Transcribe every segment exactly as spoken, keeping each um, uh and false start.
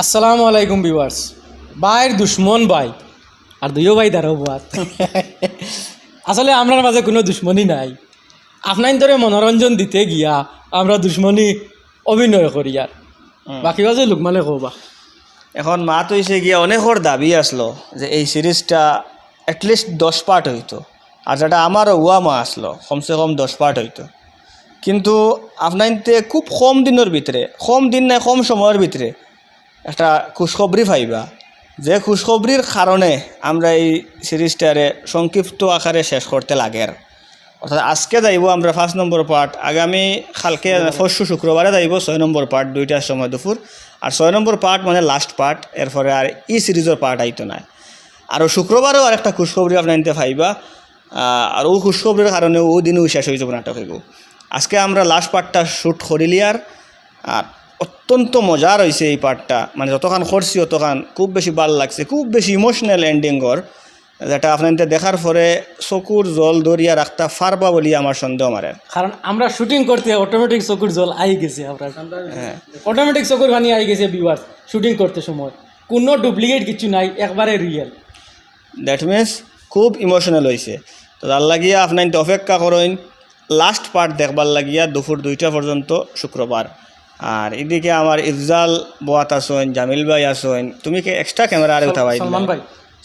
আসসালামু আলাইকুম ভিউয়ার্স। ভাইর দুশমন ভাই, আর দুইও ভাই দাঁড়াও বাদ। আসলে আমরার মাঝে কুনু দুশমনি নাই, আপনাইন্তরে মনোরঞ্জন দিতে গিয়া আমরা দুশমনি অভিনয় করিয়ার। বাকি বাজে লুকমানে কওবা। এখন মাত অইছে গিয়া অনেকর দাবি আছলো যে এই সিরিজটা at least দশ পার্ট অইতো, আর যেটা আমারও ওয়ামা আছলো কমসে কম দশ পার্ট অইতো, কিন্তু আপনাইন্তে খুব কম দিনর ভিতরে, কম দিন নায়, কম সময়র ভিতরে একটা খুশখবরি পাইবা, যে খুশখবরির কারণে আমরা এই সিরিজটারে সংক্ষিপ্ত আকারে শেষ করতে লাগের। অর্থাৎ আজকে যাইবো আমরা পাঁচ নম্বর পার্ট, আগামী কালকে পরশু শুক্রবারে যাইবো ছয় নম্বর পার্ট দুইটার সময় দুপুর। আর ছয় নম্বর পার্ট মানে লাস্ট পার্ট, এরপরে আর ই সিরিজর পার্ট আইতো নায়। আর শুক্রবারেও আরেকটা খুশখবরি আপনাইন্তে পাইবা। আহ, আর অউ খুশখবরির কারণে অউ দিনউ শেষ অইযিবো নাটক অগু। আজকে আমরা লাস্ট পার্টটা শুট করিলিয়ার, আর অত্যন্ত মজার অইছে এই পার্টটা, মানে যতখান করছি অতখান খুব বেশি ভালা লাগছে, খুব বেশি ইমোশনাল এন্ডিং অর, যেটা আপনাইন্তে দেখার পরে চকুর জল ধরিয়া রাখতা পারবা বলি আমার সন্দেহ মারের। কারণ আমরা শুটিং করতে অটোমেটিক চকুর জল আই গেছে, আমরা অটোমেটিক চকুর পানি আই গেছে ভিউয়ার্স। শুটিং করতে সময় কুনু ডুপ্লিকেট কিচ্ছু নাই, একবারে রিয়েল। দ্যাট মিন্স খুব ইমোশনাল অইছে। তো তার লাগিয়া আপনাইন্তে অপেক্ষা করইন লাস্ট পার্ট দেখবার লাগিয়া দুপুর দুইটা পর্যন্ত শুক্রবার। আর এদিকে আমার ইফজাল বওয়াত আছইন, জামিল ভাই আছইন, তুমি কি এক্সট্রা ক্যামেরা আরে উঠাবাই দিলা?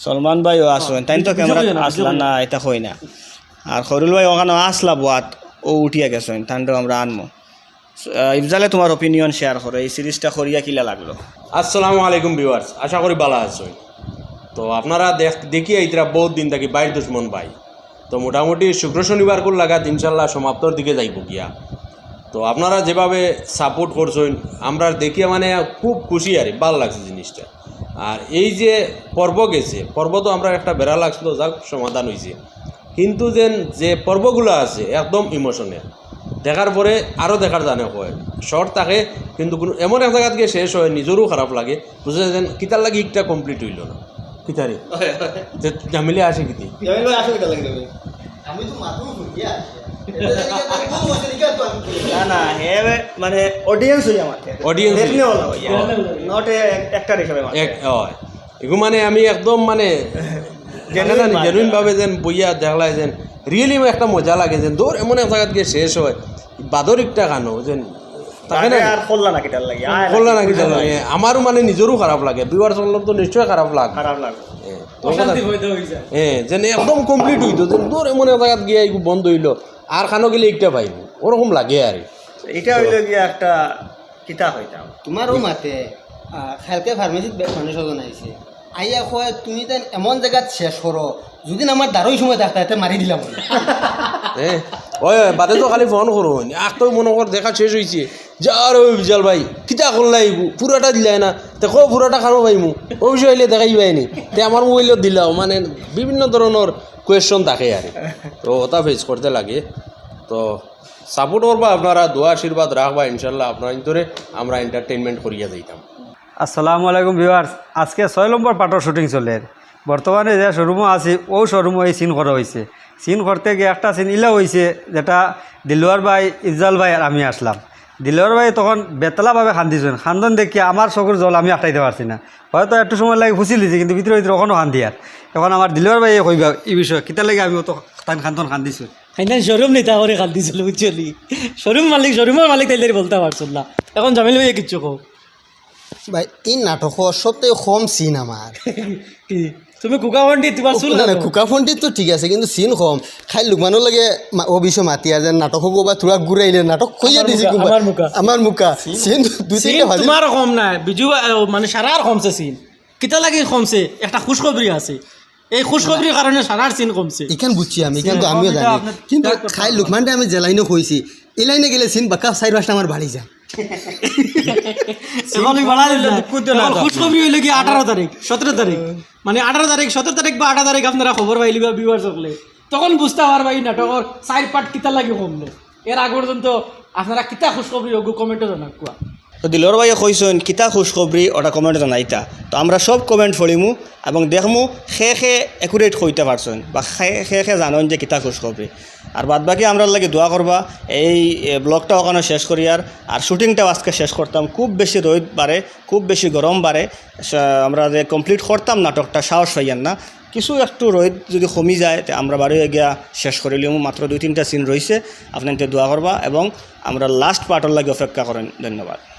সলমান ভাইও আছইন, তাইন তো ক্যামেরা আছলা না, ইটা কই না। আর খয়রুল ভাই অখানো আছলা বওয়াত, অউ উঠিয়া গেছইন, তানরেও আমরা আনমু। আহ, ইফজালে তুমার ওপিনিয়ন শেয়ার করো, এই সিরিজটা করিয়া কিলা লাগলো? আসসালামু আলাইকুম ভিউয়ার্স, আশা করি ভালা আছইন। তো আপনারা দেখ-, দেখিয়া আইতরা বউত দিন থাকি ভাইর দুশমন ভাই। তো মোটামুটি শুক্র শনিবার কুর লাগাত ইনশাল্লাহ সমাপ্তর দিকে যাইবো গিয়া। তো আপনারা যেভাবে সাপোর্ট করছইন, আমরা দেখিয়া মানে খুব খুশি আর ভালা লাগছে জিনিসটা। আর এই যে পর্ব গেছে, পর্ব তো আমরা একটা বেড়া লাগছিল, যাক সমাধান অইছে। কিন্তু যেন যে পর্বগুলা আছে একদম ইমোশনাল, দেখার পরে আরও দেখার জানে কয় শর্ট থাকে, কিন্তু কুনু এমন এক জাগাত গিয়া শেষ অয়, নিজরও খারাপ লাগে, বুঝা যায় যেন কিতার লাগি একটা কমপ্লিট অইলো না, কিতারে যে জামিলে আসে কিতি। জামিল ভাই আসে কিতার লাগি রে ভাই? আমি তো মাথা ঘুরিয়া আসি। না, না, হে মানে অডিয়েন্স অইয়া মাতে। অডিয়েন্স অইয়া। দেখনে ওলা অইয়া। নট এ, অ্যাক্টর হিসাবে মাতে। এক, অয়। এগু মানে আমি একদম মানে জেনুইন ভাবে যেন বইয়া দেখলাই যেন রিয়েলি একটা মজা লাগে যেন দৌড় এমন এক জাগাত গিয়া শেষ অয়, বাদর একটা কানো যেন তাকে না আর করলা না কিতার লাগি, আর করলা না কিতার লাগি। আমারও মানে নিজরও খারাপ লাগে, ভিউয়ার্স অকলর তো নিশ্চয় খারাপ লাগে। খারাপ লাগে। এ, তো অশান্তি অইতে অইছে। এ, যেন একদম কমপ্লিট অইতো, যেন দৌড় এমন এক জাগাত গিয়া এগু বন্ধ অইলো, আর কানো গেলে একটা পাইবো, ওরকম লাগে আর। এটা অইলো গিয়া একটা কিতা কইতাম? তুমারও মাতে, আহ, কালকে ফার্মেসিত বে-, মানুষ একজন আইছে। আইয়া কয়, "তুমি তাইন এমন জাগাত শেষ করো, যদি না আমার দারুই সময় থাকতা, এতে মারি দিলাম।" এ, ওই, ওই, বাদে তো খালি ফোন করইন। আখ তো মনো কর দেখা শেষ অইছে। যা আর ওই বিশাল ভাই, কিতা করলা এইগু? পুরাটা দিলাই না। তে কও পুরাটা কানো পাইমু? অউ বিষয় অইলে দেখাইবায়নি। তে আমার মোবাইলো দিলাও, মানে বিভিন্ন ধরনর কোয়েশন থাকে আর। তো ওটা ফেস করতে লাগে। তো সাপোর্ট করবা আপনারা, দোয়া আশীর্বাদ রাখবা, ইনশাল্লাহ আপনাইন্তরে আমরা এন্টারটেইনমেন্ট করিয়া যাইতাম। আসসালামু আলাইকুম ভিউয়ার্স, আজকে ছয় নম্বর পার্টর শুটিং চলের। বর্তমানে যে শোরুমো আছি, অউ শোরুমো এই সিন করা অইছে। সিন করতে গিয়া একটা সিন ইলা অইছে, যেটা দিলওয়ার ভাই, ইফজাল ভাই আর আমি আসলাম। দিলওয়ার ভাই তখন বেতলাভাবে কান্দিছইন, কান্দন দেখিয়া আমার চকুর জল আমি আটকাইতে পারছি না। হয়তো একটু সময় লাগি ফুছিল দিছে, কিন্তু ভিতরে ভিতরে অখনো কান্দিয়ার। এখন আমার দিলওয়ার ভাইয়ে কইবা ই বিষয়ে, কিতার লাগি আমি অত তাইন কান্দন কান্দিছইন। তাইন শোরুম নিতা করি কান্দিছিল, বুঝছো নি? শোরুম মালিক, শোরুমর মালিক তাইলে বলতা পারছইন না। এখন জামিল ভাইয়ে কিচ্ছু কও। ভাই, ই নাটকো সবথেকে কম সিন আমার। কি? তুমি কুকা পণ্ডিত, তুমার চুল না, না, কাটো। কুকা পণ্ডিত তো ঠিক আছে, কিন্তু সিন কম। খালি লুকমানর লগে মা-, অউ বিষয় মাতিয়ার যে নাটক অগু বা থুড়া ঘুরাইলে নাটক কইয়া দিছি কুবা। আমার মুখা। সিন দুই তিনটা সিন বাজে। তুমার কম না, বিজু, আহ, মানে সারার কমছে সিন। কিতা লাগি কমছে? একটা খুশখবরি আছে। এই খুশখবরির কারণে সারার সিন কমছে। ইখান বুঝছি আমি, ইখান তো আমিও জানি। কিন্তু খালি লুকমানরে আমি যে লাইনো কইছি, ই লাইনো গেলে সিন বাক্কা চাইর পাঁচটা আমার বাড়ি যায়। এখন ওই বাড়াই দিলে দুঃখ দিও না। এখন খুশখবরি অইলো কি আঠারো তারিখ, সতেরো তারিখ, মানে আঠারো তারিখ, সতেরো তারিখ বা আঠারো তারিখ আপনারা খবর পাইলিবা ভিউয়ার্স অকলে, তখন বুঝতা পারবা ই নাটকর চাইর পার্ট কিতার লাগি কমলো। এর আগ পর্যন্ত আপনারা কিতা খুশখবরি অগু কমেন্টো জানাউক্কা। তো দিলর ভাইয়ে কইছইন কিতা খুশখবরি, ওটা comment জানাইতা। তো আমরা সব comment পড়িমু এবং দেখমু কে কে accurate কইতা পারছইন বা কে কে জানইন যে কিতা খুশখবরি। আর বাদ বাকি আমরার লাগি দোয়া করবা। এই, এ, vlogটা ওখানো শেষ করিয়ার, আর shootingটাও আজকে শেষ করতাম। খুব বেশি রইদ বাড়ে, খুব বেশি গরম বাড়ে। সা-, আমরা যে complete করতাম নাটকটা, সাহস পাইয়ার না। কিছু একটু রইদ যদি কমি যায়, তে আমরা বারোই গিয়া শেষ করিলিমু। মাত্র দুই তিনটা scene রইছে, আপনাইন্তে দোয়া করবা এবং আমরার last partর লাগি অপেক্ষা করইন। ধন্যবাদ।